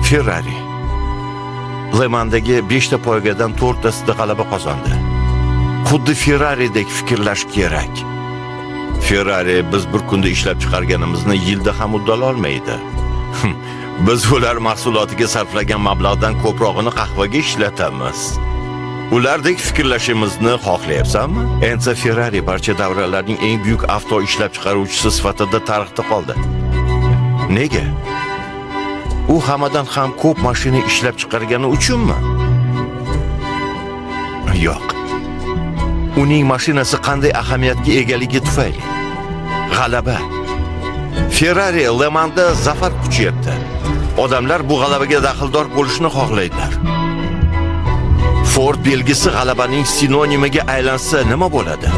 Ferrari Le Mandagi 5 ta poygadan 4 tasida g'alaba qozondi. Xuddi Ferraridek fikrlash kerak. Ferrari biz bir kunda ishlab chiqarganimizni yilda ham uddalolmaydi. Biz ular mahsulotiga sarflagan mablag'dan ko'prog'ini qahvaga ishlatamiz. Ulardek fikrlashimizni xohlayapsanmi? Enzo Ferrari barcha davrlarning eng buyuk avto ishlab chiqaruvchisi sifatida tarixda qoldi. Nega? U hammadan ham ko'p mashina ishlab chiqargani uchunmi? Yo'q. Uning mashinasi qanday ahamiyatga egaligi tufayli. G'alaba. Ferrari Le Manda zafar quchyapti. Odamlar bu g'alabaga daxldor bo'lishni xohlaydilar. Ford belgisi g'alabaning sinonimiga aylansa nima bo'ladi?